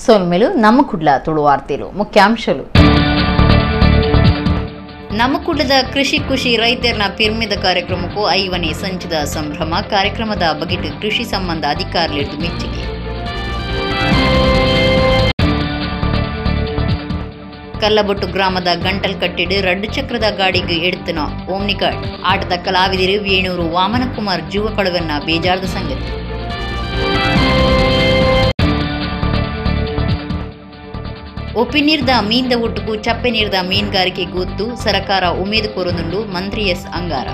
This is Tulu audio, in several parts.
ಸೊಲ್ಮೆಲು ನಮ್ಮ ಕುಡ್ಲ ತುಳುವಾರ್ತೆಲು ಮುಖ್ಯಾಂಶಲು. ನಮ್ಮ ಕುಡ್ಲದ ಕೃಷಿ ಖುಷಿ ರೈತರನ ಪಿರ್ಮಿದ ಕಾರ್ಯಕ್ರಮಕ್ಕೂ 5ನೇ ಸಂಚದ ಸಂಭ್ರಮ. ಕಾರ್ಯಕ್ರಮದ ಬಗೆಟ್ ಕೃಷಿ ಸಂಬಂಧ ಅಧಿಕಾರಿಗಳಿದ್ದು ಮೆಚ್ಚುಗೆ. ಕಲ್ಲಬೊಟ್ಟು ಗ್ರಾಮದ ಗಂಟಲ್ ಕಟ್ಟಿಡು ರಡ್ಡು ಚಕ್ರದ ಗಾಡಿಗೆ ಎಡ್ತನ ಓಮ್ನಿಕಾರ್ಡ್. ಆಟದ ಕಲಾವಿದರು ವೇಣೂರು ವಾಮನಕುಮಾರ್ ಜೀವ ಕಳುವನ್ನ ಬೇಜಾರದ ಸಂಗತಿ. ಒಪ್ಪಿ ನೀರ್ದ ಮೀನ್ದ ಒಟ್ಟುಕು ಚಪ್ಪೆ ನೀರ್ದ ಮೀನುಗಾರಿಕೆ ಗೊತ್ತು ಸರಕಾರ ಉಮೇದು ಕೋರೊಂದುಂಡು ಮಂತ್ರಿ ಎಸ್ ಅಂಗಾರ.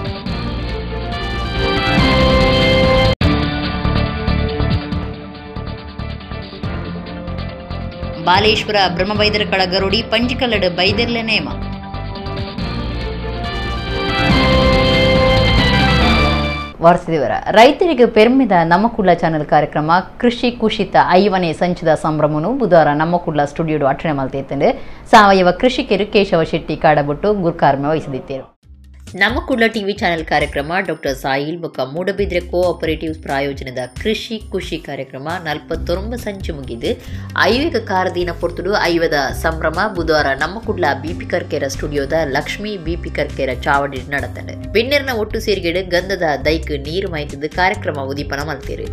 ಬಾಲೇಶ್ವರ ಬ್ರಹ್ಮಬೈದರ ಕಳ ಗರುಡಿ ಪಂಜಿಕಲ್ಲಡು ಬೈದರ್ಲೆ ನೇಮ. ವಾರ್ಸಿದವರ ರೈತರಿಗೆ ಪೆರ್ಮೆದ ನಮ್ಮ ಕುಡ್ಲ ಚಾನೆಲ್ ಕಾರ್ಯಕ್ರಮ ಕೃಷಿ ಕುಷಿತ 5ನೇ ಸಂಚದ ಸಂಭ್ರಮನು ಬುಧವಾರ ನಮ್ಮ ಕುಡ್ಲ ಸ್ಟುಡಿಯೋಡು ಅಟ್ಟಣೆ ಮಲ್ತಿತ್ತಂಡು ಸಾವಯವ ಕೃಷಿಕರು ಕೇಶವ ಶೆಟ್ಟಿ ಕಾಡಬೊಟ್ಟು ಗುರ್ಕಾರ್ಮೆ ವಹಿಸಿದಿತ್ತೇರು. ನಮ್ಮ ಕುಡ್ಲ ಟಿವಿ ಚಾನೆಲ್ ಕಾರ್ಯಕ್ರಮ ಡಾಕ್ಟರ್ ಸಾಹಿಲ್ ಬೊಕ್ಕ ಮೂಡಬಿದ್ರೆ ಕೋಆಪರೇಟಿವ್ ಪ್ರಾಯೋಜನದ ಕೃಷಿ ಖುಷಿ ಕಾರ್ಯಕ್ರಮ 49 ಸಂಚು ಮುಗಿದು ಐವೇಗ ಕಾರದೀನ ಪೊರ್ತುಡು ಐವದ ಸಂಭ್ರಮ ಬುಧವಾರ ನಮ್ಮ ಕುಡ್ಲ ಬಿಪಿ ಕರ್ಕೇರ ಸ್ಟುಡಿಯೋದ ಲಕ್ಷ್ಮೀ ಬಿಪಿ ಕರ್ಕೇರ ಚಾವಡಿ ನಡತಂಡು. ಬೆನ್ನೆರ್ನ ಒಟ್ಟು ಸೇರಿಗೆಡು ಗಂಧದ ದೈಕ್ ನೀರು ಮಾಯ್ತಿದ್ದು ಕಾರ್ಯಕ್ರಮ ಉದೀಪನ ಮಲ್ತೇರು.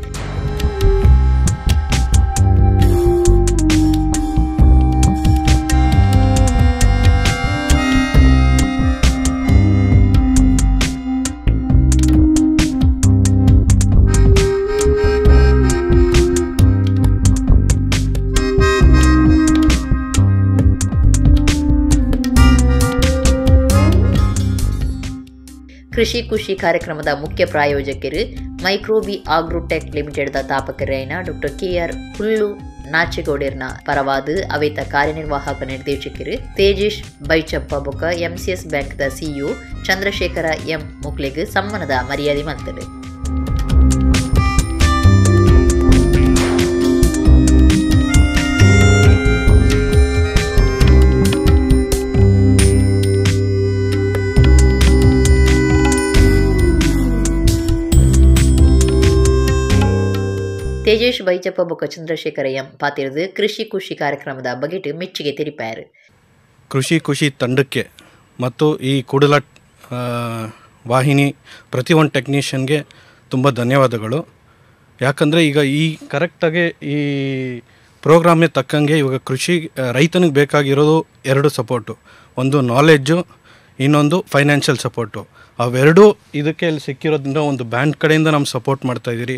ಕೃಷಿ ಖುಷಿ ಕಾರ್ಯಕ್ರಮದ ಮುಖ್ಯ ಪ್ರಾಯೋಜಕರು ಮೈಕ್ರೋಬಿ ಆಗ್ರೋಟೆಕ್ ಲಿಮಿಟೆಡ್ ತಾಪಕರಾಯನ ಡಾಕ್ಟರ್ ಕೆಆರ್ ಹುಲ್ಲು ನಾಚೆಗೌಡರ್ನ ಪರವಾದ ಅವೇತ ಕಾರ್ಯನಿರ್ವಾಹಕ ನಿರ್ದೇಶಕರು ತೇಜೇಶ್ ಬೈಚಪ್ಪ ಬೊಕ್ಕ ಎಂಸಿಎಸ್ ಬ್ಯಾಂಕ್ದ ಸಿಇಒ ಚಂದ್ರಶೇಖರ ಎಂ ಮುಕ್ಲೆಗ್ ಸಮ್ಮಾನದ ಮರ್ಯಾದೆ ಮಲ್ತರು. ತೇಜೇಶ್ ಬೈಚಪ್ಪ ಬೊಕ್ಕ ಚಂದ್ರಶೇಖರ ಎಂ ಪಾತಿರದು ಕೃಷಿ ಖುಷಿ ಕಾರ್ಯಕ್ರಮದ ಬಗೆಟ್ ಮೆಚ್ಚುಗೆ ತಿಳಿಪಾರು. ಕೃಷಿ ಖುಷಿ ತಂಡಕ್ಕೆ ಮತ್ತು ಈ ಕುಡಲ ವಾಹಿನಿ ಪ್ರತಿಯೊಂದು ಟೆಕ್ನಿಷಿಯನ್ಗೆ ತುಂಬ ಧನ್ಯವಾದಗಳು. ಯಾಕಂದರೆ ಈಗ ಈ ಕರೆಕ್ಟಾಗಿ ಈ ಪ್ರೋಗ್ರಾಮ್ಗೆ ತಕ್ಕಂಗೆ ಇವಾಗ ಕೃಷಿ ರೈತನಿಗೆ ಬೇಕಾಗಿರೋದು ಎರಡು ಸಪೋರ್ಟು, ಒಂದು ನಾಲೆಡ್ಜು, ಇನ್ನೊಂದು ಫೈನಾನ್ಷಿಯಲ್ ಸಪೋರ್ಟು. ಅವೆರಡೂ ಇದಕ್ಕೆ ಇಲ್ಲಿ ಸಿಕ್ಕಿರೋದ್ರಿಂದ ಒಂದು ಬ್ಯಾಂಕ್ ಕಡೆಯಿಂದ ನಮ್ಮ ಸಪೋರ್ಟ್ ಮಾಡ್ತಾಯಿದ್ದೀರಿ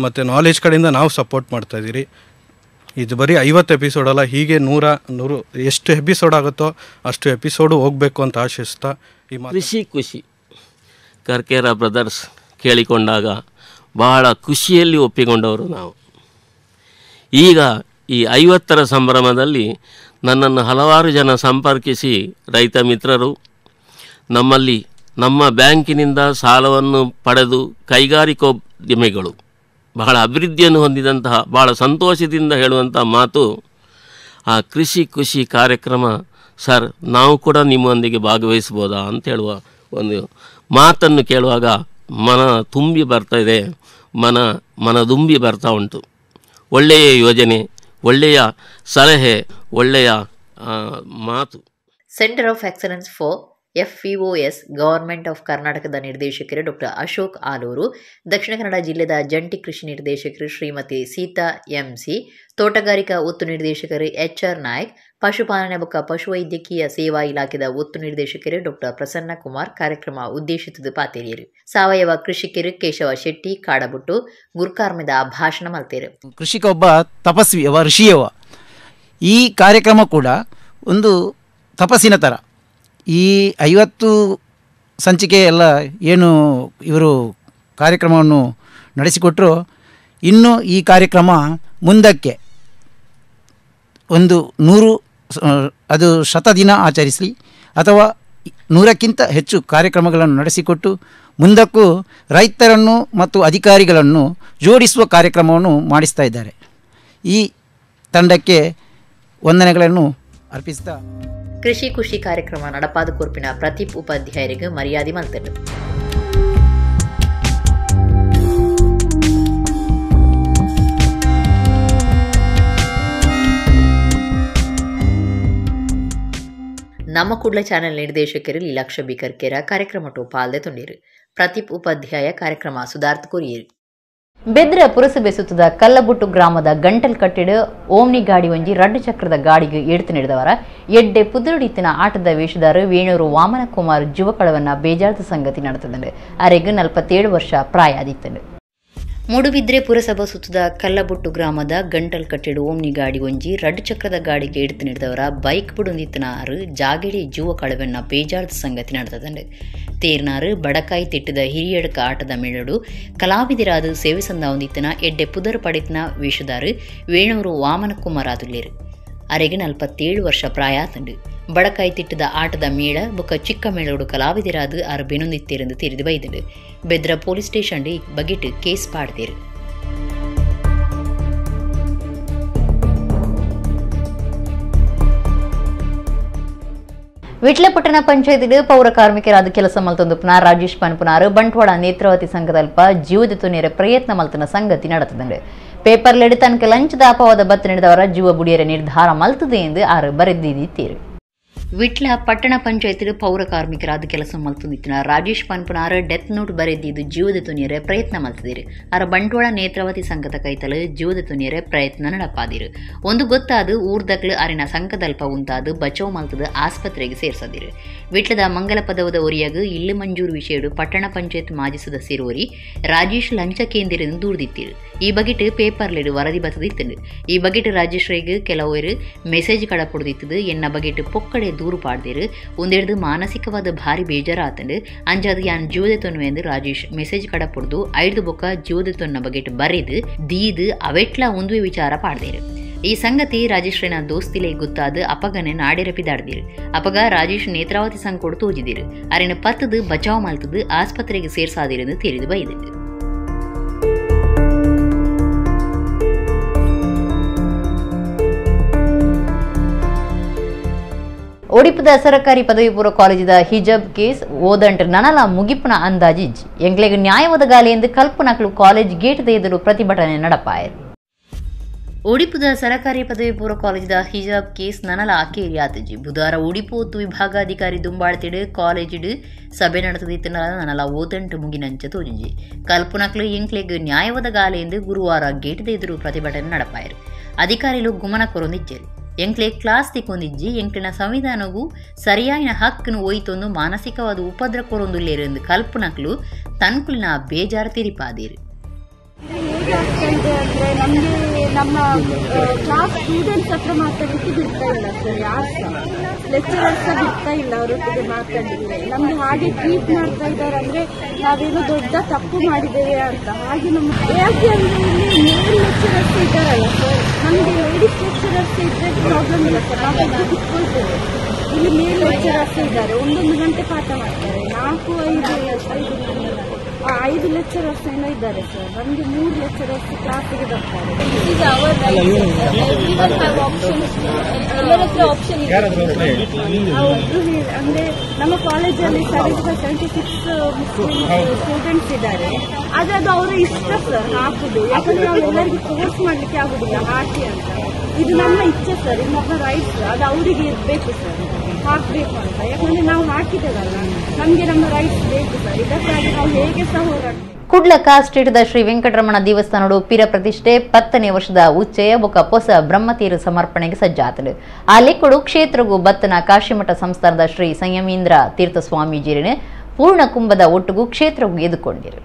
ಮತ್ತು ನಾಲೆಜ್ ಕಡೆಯಿಂದ ನಾವು ಸಪೋರ್ಟ್ ಮಾಡ್ತಾಯಿದ್ದೀರಿ. ಇದು ಬರೀ 50 ಎಪಿಸೋಡ್ ಅಲ್ಲ, ಹೀಗೆ 100 ಎಷ್ಟು ಎಪಿಸೋಡ್ ಆಗುತ್ತೋ ಅಷ್ಟು ಎಪಿಸೋಡು ಹೋಗಬೇಕು ಅಂತ ಆಶಿಸ್ತಾ ಈ ಕೃಷಿ ಖುಷಿ ಕರ್ಕೇರ ಬ್ರದರ್ಸ್ ಕೇಳಿಕೊಂಡಾಗ ಬಹಳ ಖುಷಿಯಲ್ಲಿ ಒಪ್ಪಿಕೊಂಡವರು ನಾವು. ಈಗ ಈ 50ರ ಸಂಭ್ರಮದಲ್ಲಿ ನನ್ನನ್ನು ಹಲವಾರು ಜನ ಸಂಪರ್ಕಿಸಿ ರೈತ ಮಿತ್ರರು ನಮ್ಮಲ್ಲಿ ನಮ್ಮ ಬ್ಯಾಂಕಿನಿಂದ ಸಾಲವನ್ನು ಪಡೆದು ಕೈಗಾರಿಕೋದ್ಯಮಿಗಳು ಬಹಳ ಅಭಿವೃದ್ಧಿಯನ್ನು ಹೊಂದಿದಂತಹ ಬಹಳ ಸಂತೋಷದಿಂದ ಹೇಳುವಂಥ ಮಾತು, ಆ ಕೃಷಿ ಖುಷಿ ಕಾರ್ಯಕ್ರಮ ಸರ್ ನಾವು ಕೂಡ ನಿಮ್ಮೊಂದಿಗೆ ಭಾಗವಹಿಸ್ಬೋದಾ ಅಂತ ಹೇಳುವ ಒಂದು ಮಾತನ್ನು ಕೇಳುವಾಗ ಮನ ತುಂಬಿ ಬರ್ತಾಯಿದೆ, ಮನದುಂಬಿ ಬರ್ತಾ ಉಂಟು. ಒಳ್ಳೆಯ ಯೋಜನೆ, ಒಳ್ಳೆಯ ಸಲಹೆ, ಒಳ್ಳೆಯ ಮಾತು. Centre of excellence for FPOs government of ಕರ್ನಾಟಕದ ನಿರ್ದೇಶಕರು ಡಾಕ್ಟರ್ ಅಶೋಕ್ ಆಲೂರು, ದಕ್ಷಿಣ ಕನ್ನಡ ಜಿಲ್ಲೆದ ಜಂಟಿ ಕೃಷಿ ನಿರ್ದೇಶಕರು ಶ್ರೀಮತಿ ಸೀತಾ ಎಂಸಿ, ತೋಟಗಾರಿಕಾ ಒತ್ತು ನಿರ್ದೇಶಕರು ಎಚ್ಆರ್ ನಾಯ್ಕ್, ಪಶುಪಾಲನೆ ಬೊಕ್ಕ ಪಶುವೈದ್ಯಕೀಯ ಸೇವಾ ಇಲಾಖೆದ ಒತ್ತು ನಿರ್ದೇಶಕರು ಡಾಕ್ಟರ್ ಪ್ರಸನ್ನ ಕುಮಾರ್ ಕಾರ್ಯಕ್ರಮ ಉದ್ದೇಶಿತದ ಪಾತೇರಿಯರು. ಸಾವಯವ ಕೃಷಿಕರು ಕೇಶವ ಶೆಟ್ಟಿ ಕಾಡಬುಟ್ಟು ಗುರ್ಕಾರ್ಮೆದ ಭಾಷಣ ಮಲ್ತೇರು. ಕೃಷಿಕ ಒಬ್ಬ ತಪಸ್ವಿ ಅವ, ಋಷಿಯವ. ಈ ಕಾರ್ಯಕ್ರಮ ಕೂಡ ಒಂದು ತಪಸ್ಸಿನ ಥರ. ಈ 50 ಸಂಚಿಕೆ ಎಲ್ಲ ಏನು ಇವರು ಕಾರ್ಯಕ್ರಮವನ್ನು ನಡೆಸಿಕೊಟ್ಟರು, ಇನ್ನೂ ಈ ಕಾರ್ಯಕ್ರಮ ಮುಂದಕ್ಕೆ ಒಂದು 100 ಅದು ಶತದಿನ ಆಚರಿಸಲಿ ಅಥವಾ 100ಕ್ಕಿಂತ ಹೆಚ್ಚು ಕಾರ್ಯಕ್ರಮಗಳನ್ನು ನಡೆಸಿಕೊಟ್ಟು ಮುಂದಕ್ಕೂ ರೈತರನ್ನು ಮತ್ತು ಅಧಿಕಾರಿಗಳನ್ನು ಜೋಡಿಸುವ ಕಾರ್ಯಕ್ರಮವನ್ನು ಮಾಡಿಸ್ತಾ ಇದ್ದಾರೆ. ಈ ತಂಡಕ್ಕೆ ವಂದನೆಗಳನ್ನು ಅರ್ಪಿಸ್ತಾ ಕೃಷಿ ಖುಷಿ ಕಾರ್ಯಕ್ರಮ ನಡಪಾದ ಕೊರ್ಪಿನ ಪ್ರದೀಪ್ ಉಪಾಧ್ಯಾಯರಿಗೆ ಮರ್ಯಾದೆ ಮಲ್ತರು. ನಮ್ಮ ಕುಡ್ಲ ಚಾನೆಲ್ ನಿರ್ದೇಶಕರು ಲೀಲಾಕ್ಷ ಬಿಕರ್ಕೆರ ಕಾರ್ಯಕ್ರಮ ಪಾಲ್ದೆ ತೊಂಡಿರು. ಪ್ರದೀಪ್ ಉಪಾಧ್ಯಾಯ ಕಾರ್ಯಕ್ರಮ ಸುಧಾರ್ಥ ಕೊರಿಯರು. ಬೆದ್ರ ಪುರಸಭೆ ಸುತ್ತದ ಕಲ್ಲಬುಟ್ಟು ಗ್ರಾಮದ ಗಂಟಲ್ ಕಟ್ಟಿಡು ಓಮ್ನಿ ಗಾಡಿ ಒಂಜಿ ರಡ್ಡು ಚಕ್ರದ ಗಾಡಿಗೆ ಎಡ್ತು ನೀಡಿದವರ ಎಡ್ಡೆ ಪುದುರುಡಿತ್ತಿನ ಆಟದ ವೇಷದಾರು ವೇಣೂರು ವಾಮನಕುಮಾರ್ ಜುವಕಳವನ್ನ ಬೇಜಾರದ ಸಂಗತಿ ನಡೆತದಂಡು. ಅರೆಗ್ 47 ವರ್ಷ ಪ್ರಾಯ ಆದಿತ್ತಂಡು. ಮೂಡುಬಿದ್ರೆ ಪುರಸಭಾ ಸುತ್ತದ ಕಲ್ಲಬುಟ್ಟು ಗ್ರಾಮದ ಗಂಟಲ್ ಕಟ್ಟಿಡು ಓಮ್ನಿ ಗಾಡಿ ಒಂಜಿ ರಡ್ಡು ಚಕ್ರದ ಗಾಡಿಗೆ ಎಡ್ತು ನೀಡಿದವರ ಬೈಕ್ ಬುಡುಂದಿತ್ತನಾರು ಜಾಗೆಡೆ ಜೀವ ಕಳವನ್ನ ಬೇಜಾರದ ಸಂಗತಿ ನಡೆತದಂಡು. ತೇರ್ನಾರು ಬಡಕಾಯಿ ತಿಟ್ಟದ ಹಿರಿಯಡ್ಕ ಆಟದ ಮೇಳಡು ಕಲಾವಿದರಾದ ಸೇವೆ ಸಂದ ಹೊಂದಿತ್ತನ ಎಡ್ಡೆ ಪುದರ್ ಪಡಿತನ ವೇಷದಾರು ವೇಣೂರು ವಾಮನಕುಮಾರ್ ಆದುಲ್ಲೇರು. ಅರೆಗೆ 47 ವರ್ಷ ಪ್ರಾಯ ತಂಡು. ಬಡಕಾಯಿ ತಿಟ್ಟದ ಆಟದ ಮೇಳ ಬೊಕ್ಕ ಚಿಕ್ಕ ಮೇಳೋಡು ಕಲಾವಿದರಾದ ಆರು ಬೆನೊಂದಿತ್ತೇರೆಂದು ತಿಳಿದು ಬೈದಂಡು. ಬೆದ್ರ ಪೊಲೀಸ್ ಸ್ಟೇಷನ್ ಬಗೆಟ್ ಕೇಸ್ ಪಾಡ್ತೇರು. ವಿಟ್ಲಪಟ್ಟಣ ಪಂಚಾಯತ್ ಪೌರ ಕಾರ್ಮಿಕರಾದ ಕೆಲಸ ಮಲ್ತೊಂದು ರಾಜೇಶ್ ಪನ್ಪುನಾರು ಬಂಟ್ವಾಳ ನೇತ್ರಾವತಿ ಸಂಘದಲ್ಪ ಜೀವದ ತುನೇರ ಪ್ರಯತ್ನ ಮಲ್ತನ ಸಂಗತಿ ನಡೆತದಂಡು. ಪೇಪರ್ ಲೆಡ್ ತನಕ ಲಂಚದ ಅಪವಾದ ಬತ್ತು ನೀಡಿದವರ ಜೀವ ಬುಡಿಯರ ನಿರ್ಧಾರ ಮಲ್ತದೆ ಎಂದು ಆರು ಬರೆದಿದ್ದೀರು. ವಿಟ್ಲ ಪಟ್ಟಣ ಪಂಚಾಯತ್ ಪೌರ ಕಾರ್ಮಿಕರಾದ ಕೆಲಸ ಮಲ್ತೊಂದಿತ್ತಿನ ರಾಜೇಶ್ ಪನ್ಪುನಾರು ಡೆತ್ ನೋಟ್ ಬರೆದಿದ್ದು ಜೀವದ ತುನಿಯರ ಪ್ರಯತ್ನ ಮಲ್ತದಿರು. ಆರ ಬಂಟ್ವಾಳ ನೇತ್ರಾವತಿ ಸಂಘದ ಕೈತಲು ಜೀವದ ತುನಿಯರ ಪ್ರಯತ್ನ ನಡಪಾದಿರು. ಒಂದು ಗೊತ್ತಾದ ಊರ್ದಕ್ಲು ಅರಿನ ಸಂಘದಲ್ಪ ಉಂತಾದ ಬಚೌ ಮಲ್ತದ ಆಸ್ಪತ್ರೆಗೆ ಸೇರ್ಸದಿರು. ವಿಟ್ಲದ ಮಂಗಲ ಪದವದ ಒರಿಯಾಗ ಇಲ್ಲು ಮಂಜೂರು ವಿಷಯಡು ಪಟ್ಟಣ ಪಂಚಾಯತ್ ಮಾಜಿ ಸದಸ್ಯರು ರಾಜೇಶ್ ಲಂಚ ಕೇಂದ್ರ ದೂರ್ದಿತ್ತಿರು. ಈ ಬಗೆಟ್ ಪೇಪರ್ಲೆಡು ವರದಿ ಬತ್ತದಿತ್ತು. ಈ ಬಗೆಟ್ ರಾಜೇಶ್ ರೈಗ್ ಕೆಲವರು ಮೆಸೇಜ್ ಕಡಪೊಡ್ದಿತ್ತದು. ಎನ್ನ ಬಗೆಟ್ ಪೊಕ್ಕಡೆ ದೂರು ಪಾಡ್ದಿರು. ಒಂದೆಡ್ದು ಮಾನಸಿಕವಾದ ಭಾರಿ ಬೇಜಾರಾತಂಡು. ಅಂಜಾದ ಯಾನ್ ಜೀವದ ತೊನ್ವೆ ಎಂದು ರಾಜೇಶ್ ಮೆಸೇಜ್ ಕಡಪೊಡ್ದು ಐದು ಬೊಕ್ಕ ಜೀವದ ತೊನ್ನ ಬಗೆಟ್ ಬರೆದು ದೀದು ಅವೆಟ್ಲ ಒಂದುವೆ ವಿಚಾರ ಪಾಡ್ದೇರು. ಈ ಸಂಗತಿ ರಾಜೇಶ್ರನ ದೋಸ್ತಿಲೆ ಗೊತ್ತಾದ ಅಪಗನೆ ನಾಡೆರಪಿದಾಡ್ದಿರು. ಅಪಗ ರಾಜೇಶ್ ನೇತ್ರಾವತಿ ಸಂಕೋಡು ತೋಜಿದಿರು. ಅರೆನ ಪತ್ತದು ಬಚಾವ್ ಮಲ್ತದು ಆಸ್ಪತ್ರೆಗೆ ಸೇರ್ಸಾದಿರೆಂದು ತಿಳಿದು ಬೈದಿರು. ಒಡಿಪುದ ಸರಕಾರಿ ಪದವಿ ಪೂರ್ವ ಕಾಲೇಜಿದ ಹಿಜಬ್ ಕೇಸ್ ಓದಂಟ ನನಲ ಮುಗಿಪುನ ಅಂದಾಜಿ ಇಜ್ಜಿ. ಎಂಗ್ಲೆಗ್ ನ್ಯಾಯವಾದ ಗಾಲಿ ಎಂದು ಕಲ್ಪನಕ್ಲು ಕಾಲೇಜ್ ಗೇಟ್ ಎದುರು ಪ್ರತಿಭಟನೆ ನಡಪಾಯರು. ಒಡಿಪುದ ಸರಕಾರಿ ಪದವಿ ಪೂರ್ವ ಕಾಲೇಜಿದ ಹಿಜಾಬ್ ಕೇಸ್ ನನಲ ಅಕೇರಿಯಾತಜಿ. ಬುಧವಾರ ಒಡಿಪು ಒತ್ತು ವಿಭಾಗಾಧಿಕಾರಿ ದುಂಬಾಳ್ತಿಡು ಕಾಲೇಜಿಡು ಸಭೆ ನಡೆತದಿತ್ತು ನನಲ ಓದಂಟು ಮುಗಿನಂಚ ತೋಜಿಜಿ. ಕಲ್ಪನಕ್ಲು ಎಂಕ್ಲೆಗ್ ನ್ಯಾಯವಾದ ಗಾಲಿ ಎಂದು ಗುರುವಾರ ಗೇಟ್ ಎದುರು ಪ್ರತಿಭಟನೆ ನಡಪಾಯರು. ಅಧಿಕಾರಿಗಳು ಗುಮನ ಕೊರೊಂದಿಜ್ಜರು. ಎಂಕ್ಲೆ ಕ್ಲಾಸ್ ತಿಕ್ಕೊಂದಿಜ್ಜಿ. ಎಂಕ್ಲಿನ ಸಂವಿಧಾನಗೂ ಸರಿಯಾಯಿನ ಹಕ್ಕನ್ನು ಒಯ್ತೊಂದು ಮಾನಸಿಕವಾದ ಉಪದ್ರ ಕೊರೊಂದುಲ್ಲೇರು ಎಂದು ಕಲ್ಪನಕ್ಲು ತನ್ಕುಲಿನ ಬೇಜಾರು ತಿರಿಪಾದಿರು. ಹೇಗೆ ಆಗ್ತಾ ಇದೆ ಅಂದರೆ ನಮಗೆ ನಮ್ಮ ಕ್ಲಾಸ್ ಸ್ಟೂಡೆಂಟ್ಸ್ ಹತ್ರ ಮಾತಾಡಲಿಕ್ಕೆ ಬಿಡ್ತಾ ಇಲ್ಲ ಸರ್, ಯಾರು ಸಹ ಲೆಕ್ಚರರ್ಸ್ ಸಹ ಬಿಡ್ತಾ ಇಲ್ಲ ಅವರೊಟ್ಟಿಗೆ ಮಾತಾಡಲಿಕ್ಕೆ. ನಮಗೆ ಹಾಗೆ ಟ್ರೀಟ್ ಮಾಡ್ತಾ ಇದ್ದಾರೆ ಅಂದರೆ ನಾವೇನೋ ದೊಡ್ಡ ತಪ್ಪು ಮಾಡಿದ್ದೇವೆ ಅಂತ. ಹಾಗೆ ನಮ್ಮ ಯಾಕೆ ಅಂದರೆ ಇಲ್ಲಿ ಮೇಲ್ ಲೆಕ್ಚರರ್ಸ್ ಇದ್ದಾರಲ್ಲ ಸರ್, ನಮಗೆ ಲೇಡೀಸ್ ಲೆಕ್ಚರರ್ಸ್ ಇದ್ದರೆ ಪ್ರಾಬ್ಲಮ್ ಇಲ್ಲ ಸರ್, ನಾವು ಎದ್ದು ಕುತ್ಕೊಳ್ತೇವೆ. ಇಲ್ಲಿ ಮೇಲ್ ಲೆಕ್ಚರರ್ಸ್ ಇದ್ದಾರೆ, ಒಂದೊಂದು ಗಂಟೆ ಪಾಠ ಮಾಡ್ತಾರೆ. 4, 5, 5 ಲೆಕ್ಚರರ್ಸ್ ಏನೋ ಇದ್ದಾರೆ ಸರ್, ನಮಗೆ 3 ಲೆಕ್ಚರರ್ಸ್ ಕ್ಲಾಸಿಗೆ ಬರ್ತಾರೆ. ಎಲ್ಲರ ಹತ್ರ ಆಪ್ಷನ್ ಇದೆ. ಒಬ್ರು ಅಂದ್ರೆ ನಮ್ಮ ಕಾಲೇಜಲ್ಲಿ 75, 76 ಮುಸ್ಲಿಂ ಸ್ಟೂಡೆಂಟ್ಸ್ ಇದ್ದಾರೆ. ಆದ್ರೆ ಅದು ಅವರ ಇಷ್ಟ ಸರ್ ಹಾಕುದು, ಯಾಕಂದ್ರೆ ನಾವು ಎಲ್ಲರಿಗೂ ಫೋರ್ಸ್ ಮಾಡ್ಲಿಕ್ಕೆ ಆಗುದಿಲ್ಲ ಹಾಕಿ ಅಂತ. ಇದು ನಮ್ಮ ಇಚ್ಛೆ ಸರ್, ಇದು ನಮ್ಮ ರೈಟ್ಸ್, ಅದು ಅವರಿಗೆ ಇರಬೇಕು ಸರ್, ಹಾಕಬೇಕು ಅಂತ. ಯಾಕಂದ್ರೆ ನಾವು ಹಾಕಿದ್ದೇವಲ್ಲ, ನಮಗೆ ನಮ್ಮ ರೈಟ್ಸ್ ಬೇಕು ಸರ್, ಇದಕ್ಕಾಗಿ ನಾವು ಹೇಗೆ ಸಹ ಹೋರಾಡ್ತೀವಿ. ಕುಡ್ಲ ಕಾಸ್ಟ್ರೀಟ್ದ ಶ್ರೀ ವೆಂಕಟರಮಣ ದೇವಸ್ಥಾನಡು ಪೀರ ಪ್ರತಿಷ್ಠೆ 10ನೇ ವರ್ಷದ ಉಚ್ಚಯ ಬೊಕ ಪೊಸ ಬ್ರಹ್ಮತೀರು ಸಮರ್ಪಣೆಗೆ ಸಜ್ಜಾತಲು. ಆ ಲೆಕ್ಕಡು ಕ್ಷೇತ್ರಗೂ ಬತ್ತನ ಕಾಶಿಮಠ ಸಂಸ್ಥಾನದ ಶ್ರೀ ಸಂಯಮೀಂದ್ರ ತೀರ್ಥ ಸ್ವಾಮೀಜಿರನ್ನು ಪೂರ್ಣ ಕುಂಭದ ಒಟ್ಟುಗೂ ಕ್ಷೇತ್ರಗೂ ಎದುಕೊಂಡಿರು.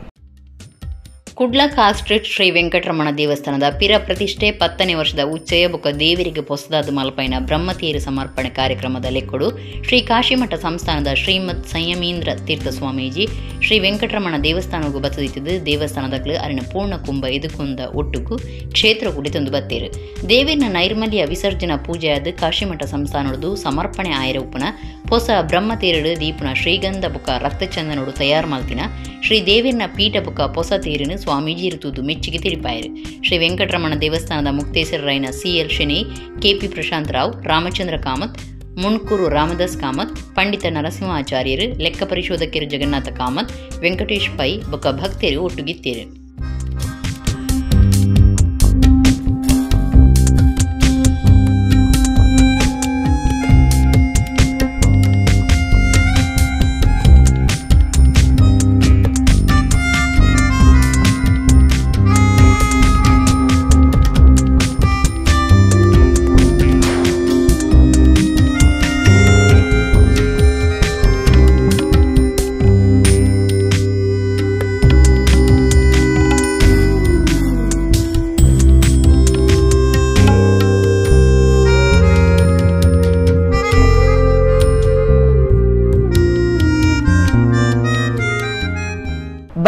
ಕುಡ್ಲ ಕಾಸ್ಟ್ರೀಟ್ ಶ್ರೀ ವೆಂಕಟರಮಣ ದೇವಸ್ಥಾನದ ಪಿರ ಪ್ರತಿಷ್ಠೆ 10ನೇ ವರ್ಷದ ಉಚ್ಚಯ ಬೊಕ ದೇವರಿಗೆ ಪೊಸದಾದ ಮಲ್ಪೈನ ಬ್ರಹ್ಮತೀರು ಸಮರ್ಪಣೆ ಕಾರ್ಯಕ್ರಮದ ಲೆಕ್ಕಡು ಶ್ರೀ ಕಾಶಿಮಠ ಸಂಸ್ಥಾನದ ಶ್ರೀಮದ್ ಸಂಯಮೀಂದ್ರ ತೀರ್ಥ ಸ್ವಾಮೀಜಿ ಶ್ರೀ ವೆಂಕಟರಮಣ ದೇವಸ್ಥಾನಗೂ ಬತ್ತದಿತ್ತಿದ್ದು ದೇವಸ್ಥಾನದ ಅರಿನ ಪೂರ್ಣ ಕುಂಭ ಎದುಕೊಂದ ಒಟ್ಟುಗೂ ಕ್ಷೇತ್ರ ಕುಡಿತೊಂದು ಬತ್ತೇರು. ದೇವಿನ ನೈರ್ಮಲ್ಯ ವಿಸರ್ಜನಾ ಪೂಜೆಯಾದ ಕಾಶಿಮಠ ಸಂಸ್ಥಾನದು ಸಮರ್ಪಣೆ ಆಯರ ಉಪನ ಪೊಸ ಬ್ರಹ್ಮತೀರಡು ದೀಪನ ಶ್ರೀಗಂಧ ಬುಕ ರಕ್ತಚಂದನೋಡು ತಯಾರು ಮಲ್ತಿನ ಶ್ರೀ ದೇವಿನ ಪೀಠ ಬುಕ ಪೊಸ ತೀರಿನ ಸ್ವಾಮೀಜಿ ಇರುತ್ತುದು ಮೆಚ್ಚುಗೆ ತಿಳಿಪಾಯರು. ಶ್ರೀ ವೆಂಕಟರಮಣ ದೇವಸ್ಥಾನದ ಮುಕ್ತೇಶ್ವರರಾಯನ ಸಿಎಲ್ ಶೆಣೈ, ಕೆಪಿ ಪ್ರಶಾಂತ್ ರಾವ್, ರಾಮಚಂದ್ರ ಕಾಮತ್, ಮುಣ್ಕೂರು ರಾಮದಾಸ್ ಕಾಮತ್, ಪಂಡಿತ ನರಸಿಂಹಾಚಾರ್ಯರು, ಲೆಕ್ಕ ಪರಿಶೋಧಕರು ಜಗನ್ನಾಥ ಕಾಮತ್, ವೆಂಕಟೇಶ್ ಪೈ ಬೊಕ ಭಕ್ತರು ಒಟ್ಟುಗಿತ್ತೇರು.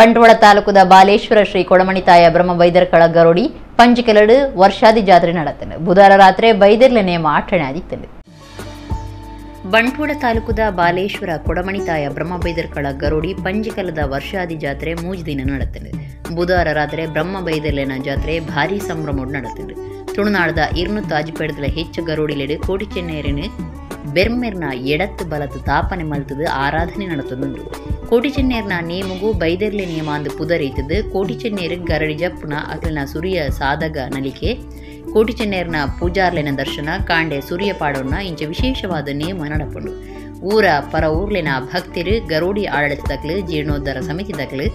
Bantwal ತಾಲೂಕುದ ಬಾಲೇಶ್ವರ ಶ್ರೀ ಕೊಡಮಣಿತಾಯ ಬ್ರಹ್ಮ ಬೈದರ್ಕಳ ಗರೋಡಿ ಪಂಜಿಕೆಲಡು ವರ್ಷಾದಿ ಜಾತ್ರೆ ನಡತನು. ಬುಧವಾರ ರಾತ್ರಿ ಬೈದರ್ಲೆ ನೇಮ ಆಚರಣೆ ಆದಿತ್ತನು. ಬಂಟ್ವಾಳ ತಾಲೂಕುದ ಬಾಲೇಶ್ವರ ಕೊಡಮಣಿತಾಯ ಬ್ರಹ್ಮ ಬೈದರ್ಕಳ ಗರೋಡಿ ಪಂಜಿಕಲದ ವರ್ಷಾದಿ ಜಾತ್ರೆ ಮೂಜು ದಿನ ನಡತನು. ಬುಧವಾರ ರಾತ್ರಿ ಬ್ರಹ್ಮ ಬೈದರ್ಲೆನ ಜಾತ್ರೆ ಭಾರೀ ಸಂಭ್ರಮೋಡು ನಡತನು. ತುಳುನಾಡದ 255 ಹೆಚ್ಚು ಗರೋಡಿಲೆಡು ಕೋಟಿ ಚೆನ್ನೇರಿನ ಬೆರ್ಮೆರ್ನ ಎಡತ್ತು ಬಲತ್ತು ತಾಪನೆ ಮಲ್ತದು ಆರಾಧನೆ ನಡತದುಂಡು. ಕೋಟಿ ಚೆನ್ನೇರ್ನ ನೇಮಗು ಬೈದರ್ಲೆ ನಿಯಮ ಅಂದು ಪುದರೀತದು. ಕೋಟಿ ಚೆನ್ನೇರು ಗರಡಿ ಜಪ್ಪುನ ಅಖಿಲನ ಸುರಿಯ ಸಾಧಗ ನಲಿಕೆ ಕೋಟಿ ಚೆನ್ನೇರ್ನ ಪೂಜಾರ್ಲೆನ ದರ್ಶನ ಕಾಂಡೆ ಸೂರ್ಯ ಪಾಡೋಣ ಇಂಚ ವಿಶೇಷವಾದ ನೇಮ ನಡಪುಂಡು. ಊರ ಪರ ಊರ್ಲೆನ ಭಕ್ತರು ಗರೋಡಿ ಆಡಳಿತದಕ್ಲು ಜೀರ್ಣೋದ್ಧಾರ ಸಮಿತಿದಕ್ಲು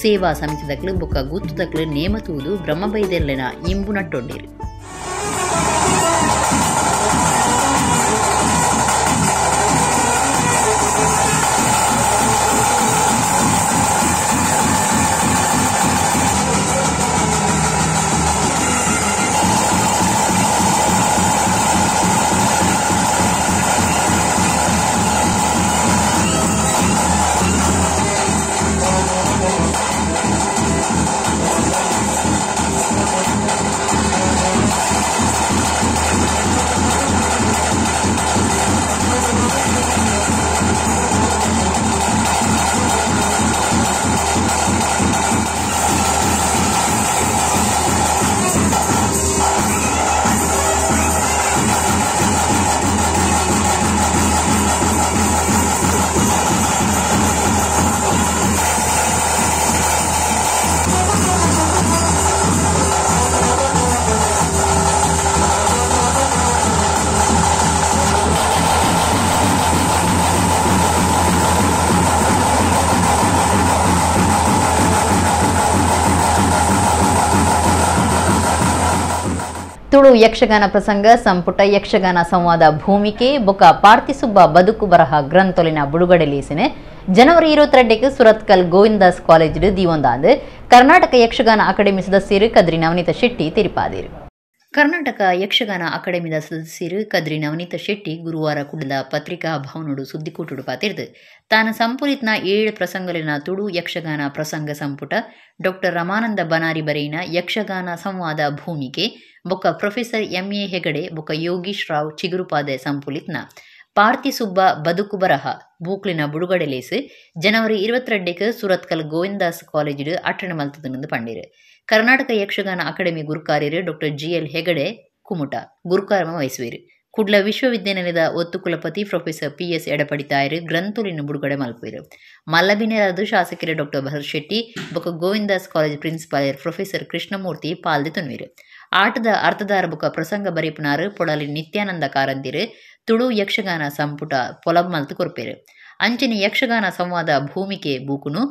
ಸೇವಾ ಸಮಿತಿದಕ್ಲು ಬುಕ್ಕ ಗುತ್ತುದಕ್ಲು ನೇಮ ತೂದು ಬ್ರಹ್ಮ ಬೈದರ್ಲೆನ ಇಂಬು ನಟ್ಟೊಂಡಿರು. ತುಳು ಯಕ್ಷಗಾನ ಪ್ರಸಂಗ ಸಂಪುಟ ಯಕ್ಷಗಾನ ಸಂವಾದ ಭೂಮಿಕೆ ಬೊಕ ಪಾರ್ಥಿಸುಬ್ಬ ಬದುಕು ಬರಹ ಗ್ರಂಥೊಲಿನ ಬಿಡುಗಡೆ ಲೀಸಿನ ಜನವರಿ 22ಕ್ಕೆ ಸುರತ್ಕಲ್ ಗೋವಿಂದಾಸ್ ಕಾಲೇಜ್ ದೀವೊಂದಾಂದು ಕರ್ನಾಟಕ ಯಕ್ಷಗಾನ ಅಕಾಡೆಮಿ ಸದಸ್ಯರು ಕದ್ರಿ ನವನೀತ ಶೆಟ್ಟಿ ತೆರಿಪಾದಿರು. ಕರ್ನಾಟಕ ಯಕ್ಷಗಾನ ಅಕಾಡೆಮಿದ ಸದಸ್ಯರು ಕದ್ರಿ ನವನೀತ ಶೆಟ್ಟಿ ಗುರುವಾರ ಕುಡ್ಲದ ಪತ್ರಿಕಾ ಭವನೋಡು ಸುದ್ದಿಕೂಟುಡು ಪಾತಿರ್ದು ತಾನು ಸಂಪುಲಿತ್ನ 7 ಪ್ರಸಂಗಲಿನ ತುಳು ಯಕ್ಷಗಾನ ಪ್ರಸಂಗ ಸಂಪುಟ ಡಾಕ್ಟರ್ ರಮಾನಂದ ಬನಾರಿ ಬರೆಯಿನ ಯಕ್ಷಗಾನ ಸಂವಾದ ಭೂಮಿಕೆ ಬೊಕ್ಕ ಪ್ರೊಫೆಸರ್ MA Hegde ಬೊಕ್ಕ ಯೋಗೀಶ್ ರಾವ್ ಚಿಗುರುಪಾದೆ ಸಂಪುಲಿತ್ನ ಪಾರ್ಥಿಸುಬ್ಬ ಬದುಕು ಬರಹ ಬೂಕ್ಲಿನ ಬಿಡುಗಡೆ ಲೇಸು ಜನವರಿ 22ಕ್ಕೆ ಸುರತ್ಕಲ್ ಗೋವಿಂದಾಸ್ ಕಾಲೇಜಿಡು ಅಟ್ಟಣೆ ಮಲ್ತದನೆಂದು ಪಂಡಿರು. ಕರ್ನಾಟಕ ಯಕ್ಷಗಾನ ಅಕಾಡೆಮಿ ಗುರುಕಾರ್ಯರು ಡಾಕ್ಟರ್ GL Hegde Kumta ಗುರುಕಾರ್ಮ ವಹಿಸುವಿರು. ಕುಡ್ಲ ವಿಶ್ವವಿದ್ಯಾನಿಲಯದ ಒತ್ತು ಕುಲಪತಿ ಪ್ರೊಫೆಸರ್ PS ಎಡಪಡಿತಾಯರು ಗ್ರಂಥೊಲಿನ ಬಿಡುಗಡೆ ಮಲ್ಪುವಿರು. ಮಲ್ಲಬಿನರಾದ ಶಾಸಕರು ಡಾಕ್ಟರ್ ಭರತ್ ಶೆಟ್ಟಿ ಬೊಕ್ಕ Govindas college principal professor Krishnamurthy ಪಾಲ್ದೆ ತುನ್ವಿರು. ಆಟದ ಅರ್ಥದಾರ ಬೊಕ್ಕ ಪ್ರಸಂಗ ಬರೀಪುನಾರು ಪೊಳಲಿ ನಿತ್ಯಾನಂದ ಕಾರಂತಿರು ತುಳು ಯಕ್ಷಗಾನ ಸಂಪುಟ ಪೊಲಬ್ ಮಲ್ತು ಕೊರ್ಪೇರು. ಅಂಚನೆ ಯಕ್ಷಗಾನ ಸಂವಾದ ಭೂಮಿಕೆ ಬೂಕುನು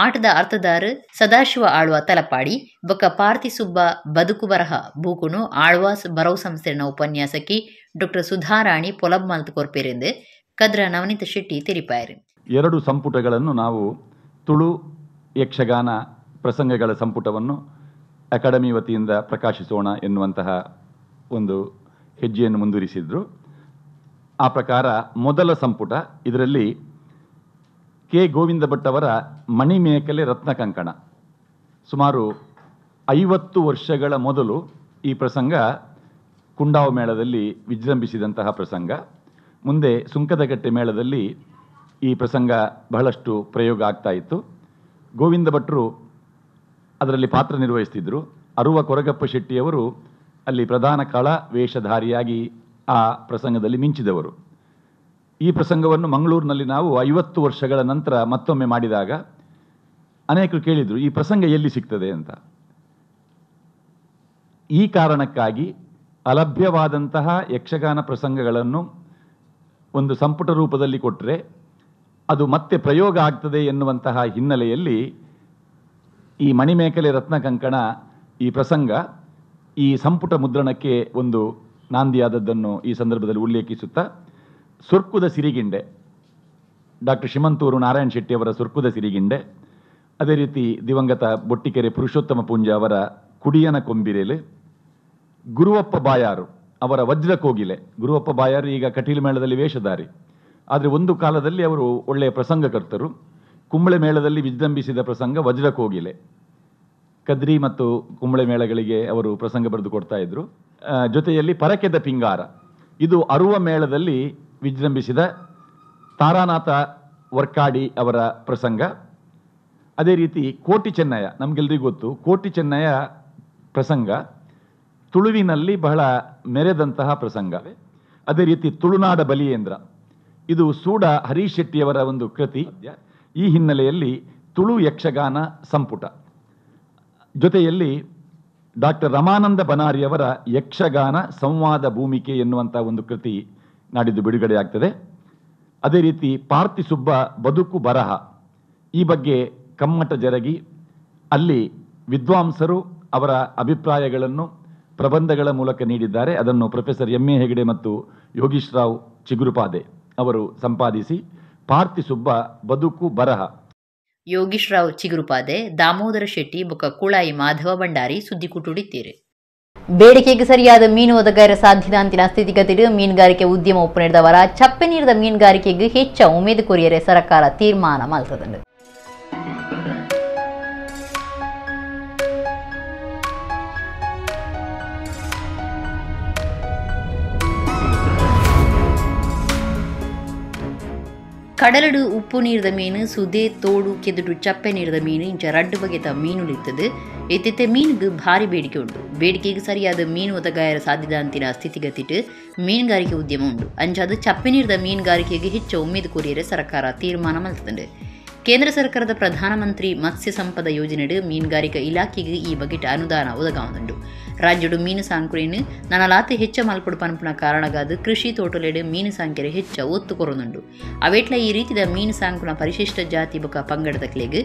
ಆಟದ ಅರ್ಥದಾರ ಸದಾಶಿವ ಆಳ್ವ ತಲಪಾಡಿ ಬೊಕ್ಕ ಪಾರ್ಥಿಸುಬ್ಬ ಬದುಕು ಬರಹ ಬೂಕುನು ಆಳ್ವಾಸ್ ಬರವು ಸಂಸ್ಥೆನ ಉಪನ್ಯಾಸಕಿ ಡಾಕ್ಟರ್ ಸುಧಾರಾಣಿ ಪೊಲಬ್ ಮಲ್ತು ಕೊರ್ಪೇರೆಂದು ಕದ್ರ ನವನೀತ ಶೆಟ್ಟಿ ತೆರಿಪಾಯರು. 2 ಸಂಪುಟಗಳನ್ನು ನಾವು ತುಳು ಯಕ್ಷಗಾನ ಪ್ರಸಂಗಗಳ ಸಂಪುಟವನ್ನು ಅಕಾಡೆಮಿ ವತಿಯಿಂದ ಪ್ರಕಾಶಿಸೋಣ ಎನ್ನುವಂತಹ ಒಂದು ಹೆಜ್ಜೆಯನ್ನು ಮುಂದುವರಿಸಿದರು. ಆ ಪ್ರಕಾರ ಮೊದಲ ಸಂಪುಟ ಇದರಲ್ಲಿ ಕೆ ಗೋವಿಂದ ಭಟ್ ಅವರ ಮಣಿಮೇಕಲೆ ರತ್ನ ಕಂಕಣ, ಸುಮಾರು 50 ವರ್ಷಗಳ ಮೊದಲು ಈ ಪ್ರಸಂಗ ಕುಂಡಾವು ಮೇಳದಲ್ಲಿ ವಿಜೃಂಭಿಸಿದಂತಹ ಪ್ರಸಂಗ. ಮುಂದೆ ಸುಂಕದಕಟ್ಟೆ ಮೇಳದಲ್ಲಿ ಈ ಪ್ರಸಂಗ ಬಹಳಷ್ಟು ಪ್ರಯೋಗ ಆಗ್ತಾ ಇತ್ತು. ಗೋವಿಂದ ಭಟ್ರು ಅದರಲ್ಲಿ ಪಾತ್ರ ನಿರ್ವಹಿಸ್ತಿದ್ದರು. ಅರುವ ಕೊರಗಪ್ಪ ಶೆಟ್ಟಿಯವರು ಅಲ್ಲಿ ಪ್ರಧಾನ ಕಳ ವೇಷಧಾರಿಯಾಗಿ ಆ ಪ್ರಸಂಗದಲ್ಲಿ ಮಿಂಚಿದವರು. ಈ ಪ್ರಸಂಗವನ್ನು ಮಂಗಳೂರಿನಲ್ಲಿ ನಾವು 50 ವರ್ಷಗಳ ನಂತರ ಮತ್ತೊಮ್ಮೆ ಮಾಡಿದಾಗ ಅನೇಕರು ಕೇಳಿದರು, ಈ ಪ್ರಸಂಗ ಎಲ್ಲಿ ಸಿಗ್ತದೆ ಅಂತ. ಈ ಕಾರಣಕ್ಕಾಗಿ ಅಲಭ್ಯವಾದಂತಹ ಯಕ್ಷಗಾನ ಪ್ರಸಂಗಗಳನ್ನು ಒಂದು ಸಂಪುಟ ರೂಪದಲ್ಲಿ ಕೊಟ್ಟರೆ ಅದು ಮತ್ತೆ ಪ್ರಯೋಗ ಆಗ್ತದೆ ಎನ್ನುವಂತಹ ಹಿನ್ನೆಲೆಯಲ್ಲಿ ಈ ಮಣಿಮೇಕಲೆ ರತ್ನ ಕಂಕಣ ಈ ಪ್ರಸಂಗ ಈ ಸಂಪುಟ ಮುದ್ರಣಕ್ಕೆ ಒಂದು ನಾಂದಿಯಾದದ್ದನ್ನು ಈ ಸಂದರ್ಭದಲ್ಲಿ ಉಲ್ಲೇಖಿಸುತ್ತಾ, ಸುರ್ಕುದ ಸಿರಿಗಿಂಡೆ, ಡಾಕ್ಟರ್ ಶಿಮಂತೂರು ನಾರಾಯಣ ಶೆಟ್ಟಿಯವರ ಸುರ್ಕುದ ಸಿರಿಗಿಂಡೆ, ಅದೇ ರೀತಿ ದಿವಂಗತ ಬೊಟ್ಟಿಕೆರೆ ಪುರುಷೋತ್ತಮ ಪೂಂಜಾ ಅವರ ಕುಡಿಯನ ಕೊಂಬಿರೇಲೆ, ಗುರುವಪ್ಪ ಬಾಯಾರು ಅವರ ವಜ್ರ ಕೋಗಿಲೆ. ಗುರುವಪ್ಪ ಬಾಯಾರು ಈಗ ಕಟೀಲು ಮೇಳದಲ್ಲಿ ವೇಷಧಾರಿ, ಆದರೆ ಒಂದು ಕಾಲದಲ್ಲಿ ಅವರು ಒಳ್ಳೆಯ ಪ್ರಸಂಗಕರ್ತರು. Kumble ಮೇಳದಲ್ಲಿ ವಿಜೃಂಭಿಸಿದ ಪ್ರಸಂಗ ವಜ್ರ ಕೋಗಿಲೆ. ಕದ್ರಿ ಮತ್ತು ಕುಂಬಳೆ ಮೇಳಗಳಿಗೆ ಅವರು ಪ್ರಸಂಗ ಬರೆದು ಕೊಡ್ತಾ ಇದ್ರು. ಜೊತೆಯಲ್ಲಿ ಪರಕೆದ ಪಿಂಗಾರ, ಇದು ಅರುವ ಮೇಳದಲ್ಲಿ ವಿಜೃಂಭಿಸಿದ ತಾರಾನಾಥ ವರ್ಕಾಡಿ ಅವರ ಪ್ರಸಂಗ. ಅದೇ ರೀತಿ ಕೋಟಿ ಚೆನ್ನಯ್ಯ, ನಮಗೆಲ್ಲರಿಗೂ ಗೊತ್ತು, ಕೋಟಿ ಚೆನ್ನಯ್ಯ ಪ್ರಸಂಗ ತುಳುವಿನಲ್ಲಿ ಬಹಳ ಮೆರೆದಂತಹ ಪ್ರಸಂಗ. ಅದೇ ರೀತಿ ತುಳುನಾಡ ಬಲಿಯೇಂದ್ರ, ಇದು ಸೂಡ ಹರೀಶ್ ಶೆಟ್ಟಿಯವರ ಒಂದು ಕೃತಿ. ಈ ಹಿನ್ನೆಲೆಯಲ್ಲಿ ತುಳು ಯಕ್ಷಗಾನ ಸಂಪುಟ. ಜೊತೆಯಲ್ಲಿ ಡಾಕ್ಟರ್ ರಮಾನಂದ ಬನಾರಿಯವರ ಯಕ್ಷಗಾನ ಸಂವಾದ ಭೂಮಿಕೆ ಎನ್ನುವಂಥ ಒಂದು ಕೃತಿ ನಾಡಿದ್ದು ಬಿಡುಗಡೆಯಾಗ್ತದೆ. ಅದೇ ರೀತಿ ಪಾರ್ಥಿಸುಬ್ಬ ಬದುಕು ಬರಹ, ಈ ಬಗ್ಗೆ ಕಮ್ಮಟ ಜರಗಿ ಅಲ್ಲಿ ವಿದ್ವಾಂಸರು ಅವರ ಅಭಿಪ್ರಾಯಗಳನ್ನು ಪ್ರಬಂಧಗಳ ಮೂಲಕ ನೀಡಿದ್ದಾರೆ. ಅದನ್ನು professor M A Hegde ಮತ್ತು ಯೋಗೀಶ್ ರಾವ್ ಚಿಗುರುಪಾದೆ ಅವರು ಸಂಪಾದಿಸಿ ಪಾರ್ಥಿಸುಬ್ಬ ಬದುಕು ಬರಹ. ಯೋಗೀಶ್ ರಾವ್ ಚಿಗುರುಪಾದೆ, ದಾಮೋದರ ಶೆಟ್ಟಿ ಬೊಕ್ಕ ಕುಳಾಯಿ ಮಾಧವ ಭಂಡಾರಿ ಸುದ್ದಿ ಕುಟುಡಿತ್ತೀರಿ. ಬೇಡಿಕೆಗೆ ಸರಿಯಾದ ಮೀನು ಒದಗಾರ ಸಾಧ್ಯದ ಅಂತಿನ ಸ್ಥಿತಿಗತಿಡು ಮೀನುಗಾರಿಕೆ ಉದ್ಯಮ ಒಪ್ಪು ಚಪ್ಪೆ ನೀರಿದ ಮೀನುಗಾರಿಕೆಗೆ ಹೆಚ್ಚ ಉಮೇದು ಕೊರಿಯರೆ ಸರ್ಕಾರ ತೀರ್ಮಾನ ಮಲ್ತದಂಡು. ಕಡಲಡು ಉಪ್ಪು ನೀರಿದ ಮೀನು, ಸುದೆ ತೋಡು ಕೆದುಡು ಚಪ್ಪೆ ನೀರಿದ ಮೀನು ಇಂಚ ರಡ್ಡು ಬಗೆತ ಮೀನುಲಿತ್ತದು. ಎತ್ತೆತ್ತೆ ಮೀನುಗೆ ಭಾರಿ ಬೇಡಿಕೆ ಉಂಟು. ಬೇಡಿಕೆಗೆ ಸರಿಯಾದ ಮೀನು ಒದಗಾಯರ ಸಾಧ್ಯದ ಅಂತಿನ ಸ್ಥಿತಿಗತಿಟ್ಟು ಮೀನುಗಾರಿಕೆ ಉದ್ಯಮ ಉಂಟು. ಅಂಚಾದ ಚಪ್ಪೆ ನೀರಿದ ಮೀನುಗಾರಿಕೆಗೆ ಹೆಚ್ಚು ಉಮೇದು ಕೊರಿಯರೆ ಸರ್ಕಾರ ತೀರ್ಮಾನ ಮಲ್ತದಂಡು. ಕೇಂದ್ರ ಸರ್ಕಾರದ ಪ್ರಧಾನಮಂತ್ರಿ ಮತ್ಸ್ಯ ಸಂಪದ ಯೋಜನೆಡು ಮೀನುಗಾರಿಕಾ ಇಲಾಖೆಗೆ ಈ ಬಗೆಟ್ ಅನುದಾನ ಒದಗಾವುದುಂಡು. ರಾಜ್ಯಡು ಮೀನು ಸಾಂಕುರೇನು ನನಲಾತ ಹೆಚ್ಚ ಮಲ್ಪಡು ಪನ್ಪುನ ಕಾರಣಗಾದ ಕೃಷಿ ತೋಟಲೆಡು ಮೀನು ಸಾಂಕೆರೆ ಹೆಚ್ಚ ಒತ್ತು ಕೊರೊಂದುಂಡು. ಅವೇಟ್ಲ ಈ ರೀತಿದ ಮೀನು ಸಾಂಕುನ ಪರಿಶಿಷ್ಟ ಜಾತಿ ಬೊಕ ಪಂಗಡದಕ್ಲೆಗ್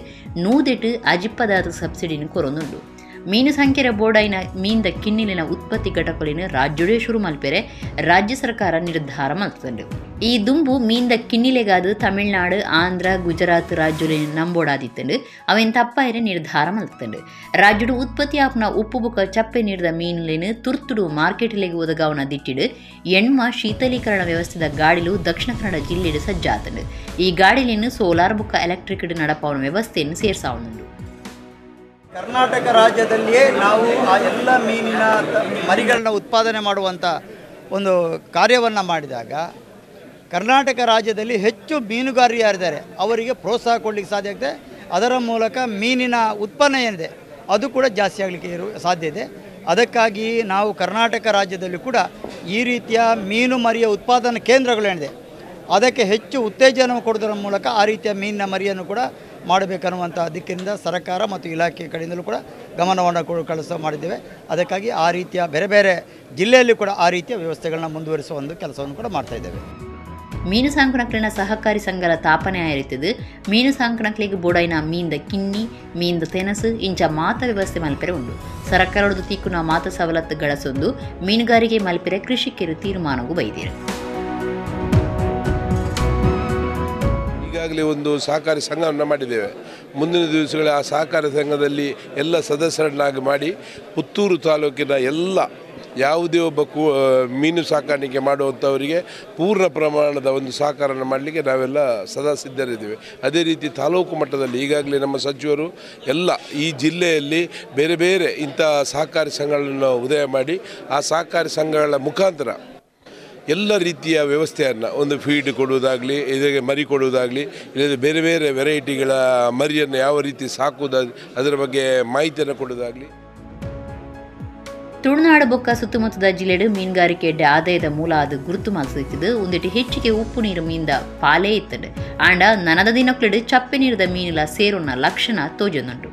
ನೂದೆಟು ಅಜಿಪ್ಪದಾದ ಸಬ್ಸಿಡಿನ ಕೊರೊಂದುಂಡು. ಮೀನು ಸಂಖ್ಯೆರ ಬೋರ್ಡೈನ ಮೀನ್ದ ಕಿನ್ನಿಲಿನ ಉತ್ಪತ್ತಿ ಘಟಕಲಿನ ರಾಜ್ಯಡೇ ಶುರು ಮಲ್ಪೆರೆ ರಾಜ್ಯ ಸರ್ಕಾರ ನಿರ್ಧಾರ ಮಲ್ತದಂಡು. ಈ ದುಂಬು ಮೀನ್ದ ಕಿನ್ನಿಲೆಗಾದ ತಮಿಳ್ನಾಡು, ಆಂಧ್ರ, ಗುಜರಾತ್ ರಾಜ್ಯಲಿನ ನಂಬೋಡಾದಿತ್ತಂಡು. ಅವೇನ್ ತಪ್ಪಾಯಿರೆ ನಿರ್ಧಾರ ಮಲ್ತದಂಡು. ರಾಜ್ಯಡು ಉತ್ಪತ್ತಿ ಆಪ್ನ ಉಪ್ಪು ಬೊಕ ಚಪ್ಪೆ ನೀರ್ದ ಮೀನುಲಿನ ತುರ್ತುಡು ಮಾರ್ಕೆಟ್ಲೆಗ್ ಒದಗಾವನ ದಿಟ್ಟಿಡು ಎಣ್ಮ ಶೀತಲೀಕರಣ ವ್ಯವಸ್ಥೆದ ಗಾಡಿಲು ದಕ್ಷಿಣ ಕನ್ನಡ ಜಿಲ್ಲೆಡು ಸಜ್ಜಾತಂಡು. ಈ ಗಾಡಿಲಿನ ಸೋಲಾರ್ ಬೊಕ ಎಲೆಕ್ಟ್ರಿಕ್ ನಡಪಾವನ ವ್ಯವಸ್ಥೆಯನ್ನು ಸೇರ್ಸಾವನುಂಡು. ಕರ್ನಾಟಕ ರಾಜ್ಯದಲ್ಲಿಯೇ ನಾವು ಆ ಎಲ್ಲ ಮೀನಿನ ಮರಿಗಳನ್ನ ಉತ್ಪಾದನೆ ಮಾಡುವಂಥ ಒಂದು ಕಾರ್ಯವನ್ನು ಮಾಡಿದಾಗ ಕರ್ನಾಟಕ ರಾಜ್ಯದಲ್ಲಿ ಹೆಚ್ಚು ಮೀನುಗಾರರು ಯಾರಿದ್ದಾರೆ ಅವರಿಗೆ ಪ್ರೋತ್ಸಾಹ ಕೊಡಲಿಕ್ಕೆ ಸಾಧ್ಯ ಆಗ್ತದೆ. ಅದರ ಮೂಲಕ ಮೀನಿನ ಉತ್ಪನ್ನ ಏನಿದೆ ಅದು ಕೂಡ ಜಾಸ್ತಿ ಆಗಲಿಕ್ಕೆ ಸಾಧ್ಯ ಇದೆ. ಅದಕ್ಕಾಗಿ ನಾವು ಕರ್ನಾಟಕ ರಾಜ್ಯದಲ್ಲಿ ಕೂಡ ಈ ರೀತಿಯ ಮೀನು ಮರಿಯ ಉತ್ಪಾದನಾ ಕೇಂದ್ರಗಳೇನಿದೆ ಅದಕ್ಕೆ ಹೆಚ್ಚು ಉತ್ತೇಜನ ಕೊಡೋದರ ಮೂಲಕ ಆ ರೀತಿಯ ಮೀನಿನ ಮರಿಯನ್ನು ಕೂಡ ಮಾಡಬೇಕನ್ನುವಂಥ ದಿಕ್ಕಿನಿಂದ ಸರ್ಕಾರ ಮತ್ತು ಇಲಾಖೆ ಕಡೆಯಿಂದಲೂ ಕೂಡ ಗಮನವನ್ನು ಕಳಿಸ ಮಾಡಿದ್ದೇವೆ. ಅದಕ್ಕಾಗಿ ಆ ರೀತಿಯ ಬೇರೆ ಬೇರೆ ಜಿಲ್ಲೆಯಲ್ಲಿ ಕೂಡ ಆ ರೀತಿಯ ವ್ಯವಸ್ಥೆಗಳನ್ನ ಮುಂದುವರಿಸುವ ಒಂದು ಕೆಲಸವನ್ನು ಕೂಡ ಮಾಡ್ತಾ ಇದ್ದೇವೆ. ಮೀನು ಸಾಂಕಣಕ್ಲಿನ ಸಹಕಾರಿ ಸಂಘದ ತಾಪನೆ ಆಯಿರುತ್ತದೆ. ಮೀನು ಸಾಂಕಣಕ್ಲಿಗೆ ಬೋಡೈನ ಮೀನ್ದ ಕಿನ್ನಿ, ಮೀನ್ದ ತೆನಸು ಇಂಚ ಮಾತ ವ್ಯವಸ್ಥೆ ಮಲ್ಪೆರೆ ಉಂಡು. ಸರ್ಕಾರದ ತಿಕ್ಕುನ ಮಾತ ಸವಲತ್ತುಗಳಸೊಂದು ಮೀನುಗಾರಿಕೆ ಮಲ್ಪೆರೆ ಕೃಷಿಕರು ತೀರ್ಮಾನವೂ ಬೈದಿರು. ಈಗಾಗಲೇ ಒಂದು ಸಹಕಾರಿ ಸಂಘವನ್ನು ಮಾಡಿದ್ದೇವೆ. ಮುಂದಿನ ದಿವಸಗಳ ಆ ಸಹಕಾರಿ ಸಂಘದಲ್ಲಿ ಎಲ್ಲ ಸದಸ್ಯರನ್ನಾಗಿ ಮಾಡಿ ಪುತ್ತೂರು ತಾಲೂಕಿನ ಎಲ್ಲ ಯಾವುದೇ ಒಬ್ಬ ಮೀನು ಸಾಕಾಣಿಕೆ ಮಾಡುವಂಥವರಿಗೆ ಪೂರ್ಣ ಪ್ರಮಾಣದ ಒಂದು ಸಹಕಾರವನ್ನು ಮಾಡಲಿಕ್ಕೆ ನಾವೆಲ್ಲ ಸದಾ ಸಿದ್ಧರಿದ್ದೇವೆ. ಅದೇ ರೀತಿ ತಾಲೂಕು ಮಟ್ಟದಲ್ಲಿ ಈಗಾಗಲೇ ನಮ್ಮ ಸಚಿವರು ಎಲ್ಲ ಈ ಜಿಲ್ಲೆಯಲ್ಲಿ ಬೇರೆ ಬೇರೆ ಇಂಥ ಸಹಕಾರಿ ಸಂಘಗಳನ್ನು ಉದಯ ಮಾಡಿ ಆ ಸಹಕಾರಿ ಸಂಘಗಳ ಮುಖಾಂತರ ಎಲ್ಲ ರೀತಿಯ ವ್ಯವಸ್ಥೆಯನ್ನು, ಒಂದು ಫೀಡ್ ಕೊಡುವುದಾಗಲಿ, ಇದಕ್ಕೆ ಮರಿ ಕೊಡುವುದಾಗಲಿ, ಇಲ್ಲದೆ ಬೇರೆ ಬೇರೆ ವೆರೈಟಿಗಳ ಮರಿಯನ್ನು ಯಾವ ರೀತಿ ಸಾಕುವುದಾಗಲಿ ಅದರ ಬಗ್ಗೆ ಮಾಹಿತಿಯನ್ನು ಕೊಡುವುದಾಗಲಿ. ತುಳುನಾಡು ಬೊಕ್ಕ ಸುತ್ತಮುತ್ತದ ಜಿಲ್ಲೆಡು ಮೀನುಗಾರಿಕೆ ಆದಾಯದ ಮೂಲ ಅದು ಗುರುತು ಮಲ್ಸಿದ್ದು. ಒಂದಿಟ್ಟು ಹೆಚ್ಚಿಗೆ ಉಪ್ಪು ನೀರು ಮೀನ್ದ ಪಾಲೇ ಇತ್ತಂಡು. ಆಂಡ ನನದ ದಿನಕ್ಲೆಡು ಚಪ್ಪೆ ನೀರದ ಮೀನುಲ ಸೇರುನ ಲಕ್ಷಣ ತೋಜೊಂದುಂಡು.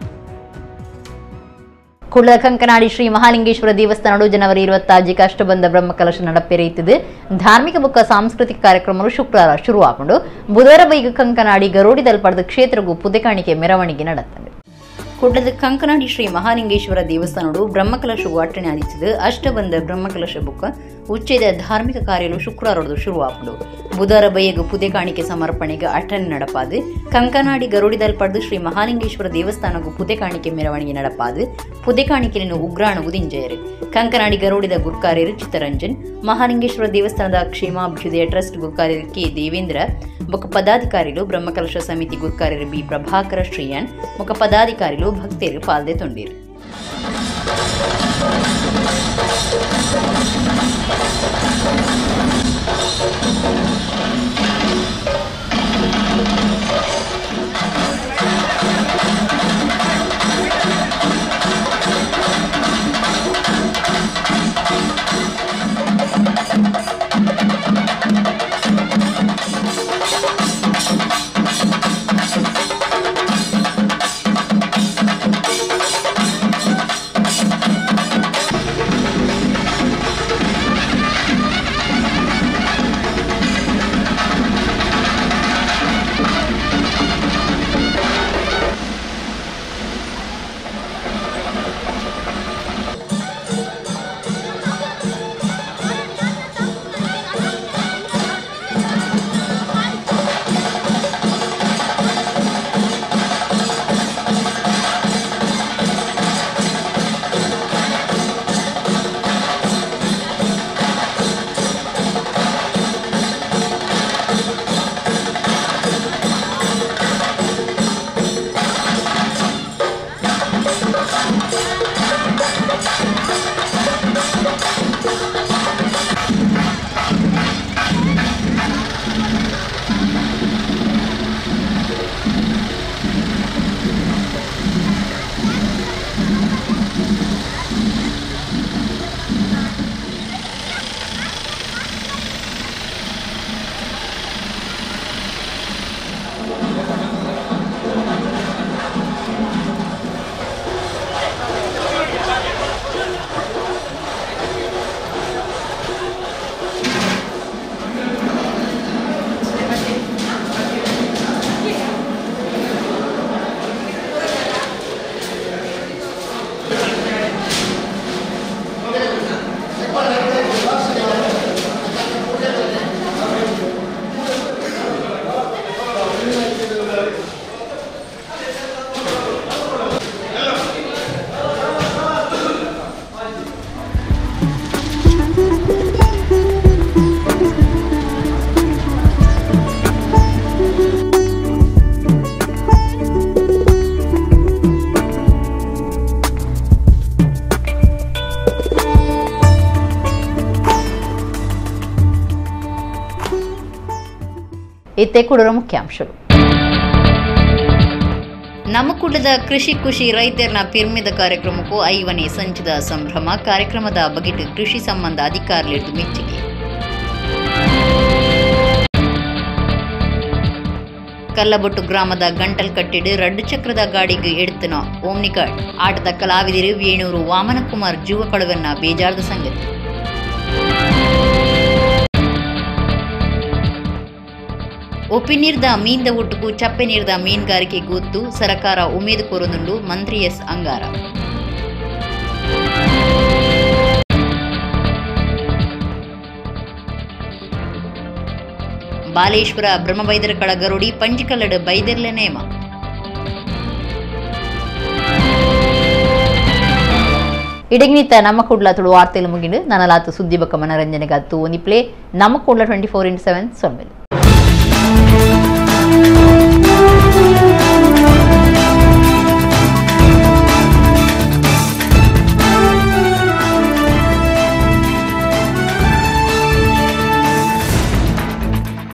ಕುಳ್ಳ ಕಂಕನಾಡಿ ಶ್ರೀ ಮಹಾಲಿಂಗೇಶ್ವರ ದೇವಸ್ಥಾನಡು ಜನವರಿ 26 ಅಷ್ಟಬಂಧ ಬ್ರಹ್ಮಕಲಶ ನಡಪೆರೆಯುತ್ತದೆ. ಧಾರ್ಮಿಕ ಬೊಕ್ಕ ಸಾಂಸ್ಕೃತಿಕ ಕಾರ್ಯಕ್ರಮಗಳು ಶುಕ್ರವಾರ ಶುರುವಾಕೊಂಡು ಬುಧವಾರ ಬೈಗ ಕಂಕನಾಡಿ ಗರೋಡಿದಲ್ಪಡೆದ ಕ್ಷೇತ್ರಗೂ ಪುದೆಕಾಣಿಕೆ ಮೆರವಣಿಗೆ ನಡೆತ್ತಂಡು. ಕುಡ್ಲದ ಕಂಕನಾಡಿ ಶ್ರೀ ಮಹಾಲಿಂಗೇಶ್ವರ ದೇವಸ್ಥಾನಡು ಬ್ರಹ್ಮಕಲಶವು ಅಟ್ಟಣೆ ಆದಿತ್ತದು. ಅಷ್ಟಬಂಧ ಬ್ರಹ್ಮಕಲಶ ಬೊಕ್ಕ ಉಚ್ಚೆದ ಧಾರ್ಮಿಕ ಕಾರ್ಯಗಳು ಶುಕ್ರವಾರ ಶುರುವಾಪುಂಡು. ಬುಧವಾರ ಬೈಯಗು ಪುದೆ ಕಾಣಿಕೆ ಸಮರ್ಪಣೆಗೆ ಅಟ್ಟನೆ ನಡಪಾದು ಕಂಕನಾಡಿ ಗರುಡಿದಲ್ಪಡ್ದು ಶ್ರೀ ಮಹಾಲಿಂಗೇಶ್ವರ ದೇವಸ್ಥಾನಗೂ ಪುದೆ ಕಾಣಿಕೆ ಮೆರವಣಿಗೆ ನಡಪಾದು ಪುದೆ ಕಾಣಿಕೆಯನ್ನು ಉಗ್ರಾಣಗು ದಿಂಜಯರು. ಕಂಕನಾಡಿ ಗರುಡಿದ ಗುರ್ಕಾರ್ಯರು ಚಿತ್ತರಂಜನ್, ಮಹಾಲಿಂಗೇಶ್ವರ ದೇವಸ್ಥಾನದ ಕ್ಷೇಮಾಭ್ಯುದಯ ಟ್ರಸ್ಟ್ ಗುರ್ಕಾರ್ಯರು ಕೆ ದೇವೇಂದ್ರ, ಮುಖ ಪದಾಧಿಕಾರಿಗಳು ಬ್ರಹ್ಮಕಲಶ ಸಮಿತಿ ಗುರ್ಕಾರ್ಯರು ಬಿ ಪ್ರಭಾಕರ ಶ್ರೀಯಾನ್, ಮುಖ ಪದಾಧಿಕಾರಿಗಳು ಭಕ್ತರು ಪಾಲ್ದೆ ತೊಂಡಿರು. ಇತ್ತೆ ಕೊಡರ ಮುಖ್ಯಾಂಶಗಳು. ನಮ್ಮ ಕೂಡದ ಕೃಷಿ ಖುಷಿ ರೈತರನ್ನ ಪಿರ್ಮಿದ ಕಾರ್ಯಕ್ರಮಕ್ಕೂ 5ನೇ ಸಂಚಿದ ಸಂಭ್ರಮ ಕಾರ್ಯಕ್ರಮದ ಬಗೆಟ್ ಕೃಷಿ ಸಂಬಂಧ ಅಧಿಕಾರಿಗಳಿದ್ದು ಮೆಚ್ಚುಗೆ. ಕಲ್ಲಬೊಟ್ಟು ಗ್ರಾಮದ ಗಂಟಲ್ ಕಟ್ಟಿಡು ರಡ್ಡು ಚಕ್ರದ ಗಾಡಿಗೆ ಎಡ್ತನ ಓಮ್ನಿಗಾರ್ಡ್ ಆಟದ ಕಲಾವಿದರು ವೇಣೂರು ವಾಮನಕುಮಾರ್ ಜೀವ ಕಳುವನ್ನ ಬೇಜಾರದ ಸಂಗತಿ. ಒಪ್ಪಿನೀರ್ದ ಮೀನ್ದ ಒಟ್ಟುಕು ಚಪ್ಪೆ ನೀರ್ದ ಮೀನುಗಾರಿಕೆ ಗೊತ್ತು ಸರಕಾರ ಉಮೇದು ಕೋರೊಂದುಂಡು ಮಂತ್ರಿ ಎಸ್ ಅಂಗಾರ. ಬಾಲೇಶ್ವರ ಬ್ರಹ್ಮಬೈದರ ಕಳಗರುಡಿ ಪಂಜಿಕಲ್ಲಡು ಬೈದರ್ಲೆ ನೇಮ. ಇಡಗಿನಿತ ನಮ್ಮ ಕೂಡ್ಲ ತುಳು ವಾರ್ತೆಲು ಮುಗಿದು ನನ್ನಲಾತು ಸುದ್ದಿ ಬಕ್ಕ ಮನರಂಜನೆಗಾತು ಒಂದಿಪ್ಲೆ ನಮ್ಮ ಕೂಡ್ಲ 24x7 ಸೊನ್ಮೆಲು.